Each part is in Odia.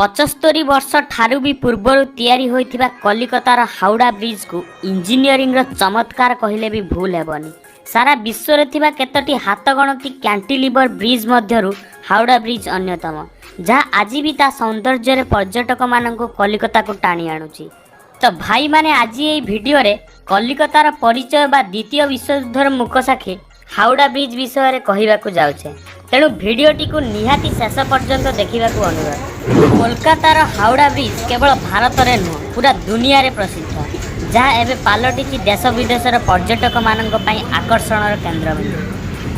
75 ବର୍ଷ ଠାରୁ ବି ପୂର୍ବରୁ ତିଆରି ହୋଇଥିବା କଲିକତାର ହାଉଡ଼ା ବ୍ରିଜକୁ ଇଞ୍ଜିନିୟରିଂର ଚମତ୍କାର କହିଲେ ବି ଭୁଲ ହେବନି। ସାରା ବିଶ୍ୱରେ ଥିବା କେତୋଟି ହାତଗଣତି କ୍ୟାଣ୍ଟିଲିଭର ବ୍ରିଜ ମଧ୍ୟରୁ ହାଉଡ଼ା ବ୍ରିଜ ଅନ୍ୟତମ, ଯାହା ଆଜି ବି ତା ସୌନ୍ଦର୍ଯ୍ୟରେ ପର୍ଯ୍ୟଟକମାନଙ୍କୁ କଲିକତାକୁ ଟାଣି ଆଣୁଛି। ତ ଭାଇମାନେ, ଆଜି ଏଇ ଭିଡ଼ିଓରେ କଲିକତାର ପରିଚୟ ବା ଦ୍ୱିତୀୟ ବିଶ୍ୱଯୁଦ୍ଧର ମୁକସାକ୍ଷୀ ହାଉଡ଼ା ବ୍ରିଜ ବିଷୟରେ କହିବାକୁ ଯାଉଛେ। ତେଣୁ ଭିଡ଼ିଓଟିକୁ ନିହାତି ଶେଷ ପର୍ଯ୍ୟନ୍ତ ଦେଖିବାକୁ ଅନୁରୋଧ। କୋଲକାତାର ହାଉଡ଼ା ବ୍ରିଜ କେବଳ ଭାରତରେ ନୁହଁ, ପୁରା ଦୁନିଆରେ ପ୍ରସିଦ୍ଧ, ଯାହା ଏବେ ପାଲଟିଛି ଦେଶ ବିଦେଶର ପର୍ଯ୍ୟଟକମାନଙ୍କ ପାଇଁ ଆକର୍ଷଣର କେନ୍ଦ୍ରବିନ୍ଦୁ।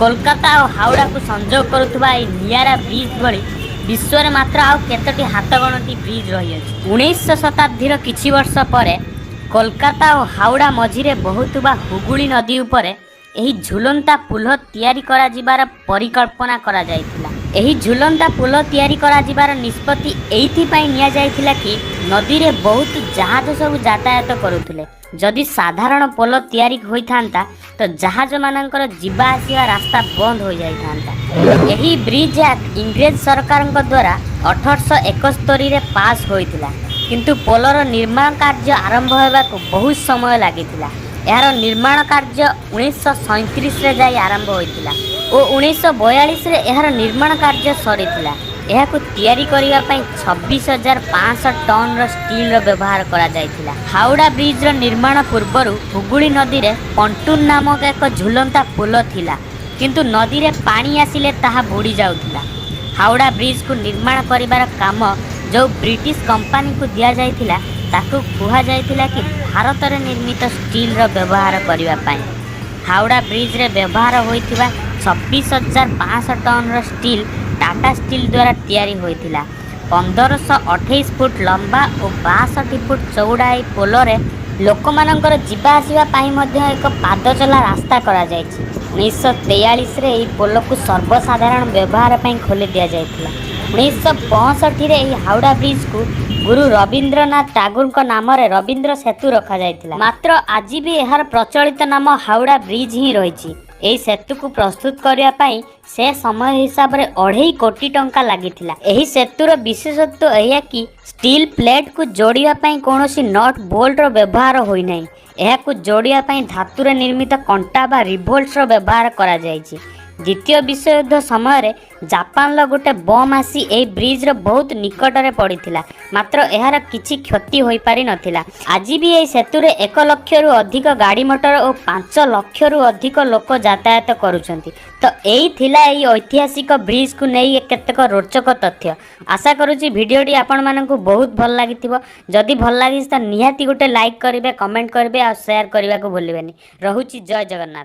କୋଲକାତା ଓ ହାଉଡ଼ାକୁ ସଂଯୋଗ କରୁଥିବା ଏହି ନିଆରା ବ୍ରିଜ ଭଳି ବିଶ୍ୱରେ ମାତ୍ର ଆଉ କେତୋଟି ହାତଗଣତି ବ୍ରିଜ ରହିଅଛି। 19ଶ ଶତାବ୍ଦୀର କିଛି ବର୍ଷ ପରେ କୋଲକାତା ଓ ହାଉଡ଼ା ମଝିରେ ବହୁଥିବା ହୁଗୁଳି ନଦୀ ଉପରେ ଏହି ଝୁଲନ୍ତା ପୋଲ ତିଆରି କରାଯିବାର ପରିକଳ୍ପନା କରାଯାଇଥିଲା। ଏହି ଝୁଲନ୍ତା ପୋଲ ତିଆରି କରାଯିବାର ନିଷ୍ପତ୍ତି ଏଇଥିପାଇଁ ନିଆଯାଇଥିଲା କି ନଦୀରେ ବହୁତ ଜାହାଜ ସବୁ ଯାତାୟାତ କରୁଥିଲେ। ଯଦି ସାଧାରଣ ପୋଲ ତିଆରି ହୋଇଥାନ୍ତା, ତ ଜାହାଜମାନଙ୍କର ଯିବା ଆସିବା ରାସ୍ତା ବନ୍ଦ ହୋଇଯାଇଥାନ୍ତା। ଏହି ବ୍ରିଜ୍ ଆକ୍ଟ ଇଂରେଜ ସରକାରଙ୍କ ଦ୍ୱାରା 1871ରେ ପାସ୍ ହୋଇଥିଲା, କିନ୍ତୁ ପୋଲର ନିର୍ମାଣ କାର୍ଯ୍ୟ ଆରମ୍ଭ ହେବାକୁ ବହୁତ ସମୟ ଲାଗିଥିଲା। ଏହାର ନିର୍ମାଣ କାର୍ଯ୍ୟ 1937ରେ ଯାଇ ଆରମ୍ଭ ହୋଇଥିଲା ଓ 1942ରେ ଏହାର ନିର୍ମାଣ କାର୍ଯ୍ୟ ସରିଥିଲା। ଏହାକୁ ତିଆରି କରିବା ପାଇଁ 26,500 ଟନ୍ର ଷ୍ଟିଲ୍ର ବ୍ୟବହାର କରାଯାଇଥିଲା। ହାଉଡ଼ା ବ୍ରିଜ୍ର ନିର୍ମାଣ ପୂର୍ବରୁ ହୁଗୁଳି ନଦୀରେ ପଣ୍ଟୁନ୍ ନାମକ ଏକ ଝୁଲନ୍ତା ପୋଲ ଥିଲା, କିନ୍ତୁ ନଦୀରେ ପାଣି ଆସିଲେ ତାହା ବୁଡ଼ି ଯାଉଥିଲା। ହାଉଡ଼ା ବ୍ରିଜ୍କୁ ନିର୍ମାଣ କରିବାର କାମ ଯେଉଁ ବ୍ରିଟିଶ କମ୍ପାନୀକୁ ଦିଆଯାଇଥିଲା, ତାକୁ କୁହାଯାଇଥିଲା କି ଭାରତରେ ନିର୍ମିତ ଷ୍ଟିଲ୍ର ବ୍ୟବହାର କରିବା ପାଇଁ। ହାଉଡ଼ା ବ୍ରିଜ୍ରେ ବ୍ୟବହାର ହୋଇଥିବା 26,500 ଟନ୍ର ଷ୍ଟିଲ୍ ଟାଟା ଷ୍ଟିଲ୍ ଦ୍ୱାରା ତିଆରି ହୋଇଥିଲା। 1528 ଫୁଟ ଲମ୍ବା ଓ 62 ଫୁଟ ଚଉଡ଼ା ଏହି ପୋଲରେ ଲୋକମାନଙ୍କର ଯିବା ଆସିବା ପାଇଁ ମଧ୍ୟ ଏକ ପାଦଚଲା ରାସ୍ତା କରାଯାଇଛି। 1943ରେ ଏହି ପୋଲକୁ ସର୍ବସାଧାରଣ ବ୍ୟବହାର ପାଇଁ ଖୋଲି ଦିଆଯାଇଥିଲା। 1965ରେ ଏହି ହାଉଡ଼ା ବ୍ରିଜକୁ ଗୁରୁ ରବୀନ୍ଦ୍ରନାଥ ଟାଗୋରଙ୍କ ନାମରେ ରବୀନ୍ଦ୍ର ସେତୁ ରଖାଯାଇଥିଲା। ମାତ୍ର ଆଜି ବି ଏହାର ପ୍ରଚଳିତ ନାମ ହାଉଡ଼ା ବ୍ରିଜ ହିଁ ରହିଛି। ଏହି ସେତୁକୁ ପ୍ରସ୍ତୁତ କରିବା ପାଇଁ ସେ ସମୟ ହିସାବରେ 2.5 କୋଟି ଟଙ୍କା ଲାଗିଥିଲା। ଏହି ସେତୁର ବିଶେଷତ୍ୱ ଏଇଆ କି ଷ୍ଟିଲ୍ ପ୍ଲେଟ୍କୁ ଯୋଡ଼ିବା ପାଇଁ କୌଣସି ନଟ୍ ବୋଲ୍ଟର ବ୍ୟବହାର ହୋଇନାହିଁ। ଏହାକୁ ଯୋଡ଼ିବା ପାଇଁ ଧାତୁରେ ନିର୍ମିତ କଣ୍ଟା ବା ରିଭେଟ୍ସର ବ୍ୟବହାର କରାଯାଇଛି। ଦ୍ୱିତୀୟ ବିଶ୍ୱଯୁଦ୍ଧ ସମୟରେ ଜାପାନର ଗୋଟେ ବମ୍ ଆସି ଏହି ବ୍ରିଜର ବହୁତ ନିକଟରେ ପଡ଼ିଥିଲା, ମାତ୍ର ଏହାର କିଛି କ୍ଷତି ହୋଇପାରି ନଥିଲା। ଆଜି ବି ଏହି ସେତୁରେ 1 ଲକ୍ଷରୁ ଅଧିକ ଗାଡ଼ି ମଟର ଓ 5 ଲକ୍ଷରୁ ଅଧିକ ଲୋକ ଯାତାୟାତ କରୁଛନ୍ତି। ତ ଏଇ ଥିଲା ଏହି ଐତିହାସିକ ବ୍ରିଜକୁ ନେଇ କେତେକ ରୋଚକ ତଥ୍ୟ। ଆଶା କରୁଛି ଭିଡ଼ିଓଟି ଆପଣମାନଙ୍କୁ ବହୁତ ଭଲ ଲାଗିଥିବ। ଯଦି ଭଲ ଲାଗିଛି, ତ ନିହାତି ଗୋଟେ ଲାଇକ୍ କରିବେ, କମେଣ୍ଟ କରିବେ ଆଉ ସେୟାର କରିବାକୁ ଭୁଲିବେନି। ରହୁଛି, ଜୟ ଜଗନ୍ନାଥ।